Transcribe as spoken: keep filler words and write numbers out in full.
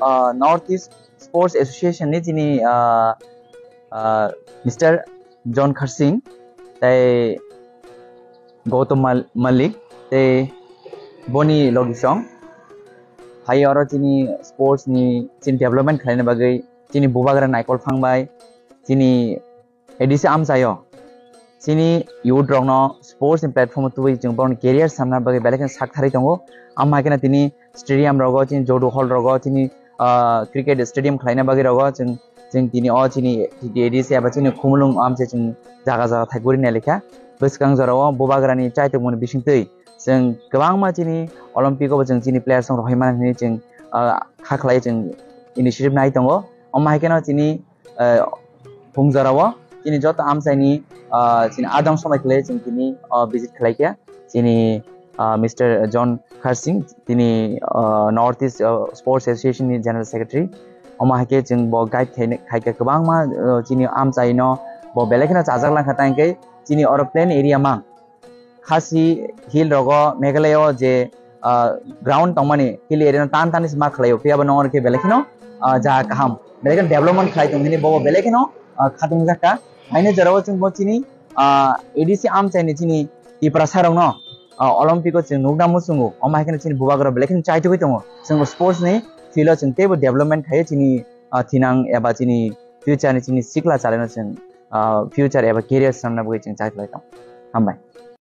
ah, North East Sports Association ni chini, ah, ah, Mister John Kharsing tei Gautam Mal- Malik tei boni logisong hai oro chini sports ni chini development khlaina bagwi chini bubagra Naikol Phang bai chini A D C amchaio chini youth rokno sports ni platform o tubui chwng borokni career samna bagwi belai kheno sak tharwi tongo. Amo hai kheno tini stadium rogo, chini Jodu Hall rogo, chini, ah, cricket stadium khlaina bagwi rogo chwng, chwng tini o chini A D C eba chini Khumulwng amchai chwng jaga jaga thaigwi rina lekha. Bwskang jorao bubagrani chaitokmani bisingtwi chwng kwbangma chini Olympic o bo chwng chini players rok rohormani hwnwi chwng, ah, kha khlai chwng initiative nai tongo. Omo hai kheno chini, ah, phung jorao chini joto amchaini, ah, chini adong somai khlai chwng tini, ah, visit khlai kha chini, ah, Mister John Kharsing tini, ah, North East, ah, Sports Association ni General Secretary. Omo hai khe chwng bo guide khai khai kha kwbangma, ah, chini amchaino bo belai kheno chajak lang kha tang khe chini oro plain area mang Khasi Hill rogo Meghalaya o je, ah, ground tongmani hill area no tan tan se ma khlaio, phiya bo nongor khe belai kheno, ah, jaga kaham, belai kheno development khlai tong hini bobo belai kheno, ah, khatung jakha. Haini jorao chwng bo chini, ah, A D C amchaini chini Tiprasa rokno, ah, Olympic o chwng nukna muchungo, omo hai kheno chini bubagra belai kheno chaitugwi tongo. Chwng sports ni field o chwng teibo development khaio chini, ah, thinang eba chini future ni chini sikla chalaino chwng, ah, future eba career sanna bagwi chwng chai khlai tong. Hambai.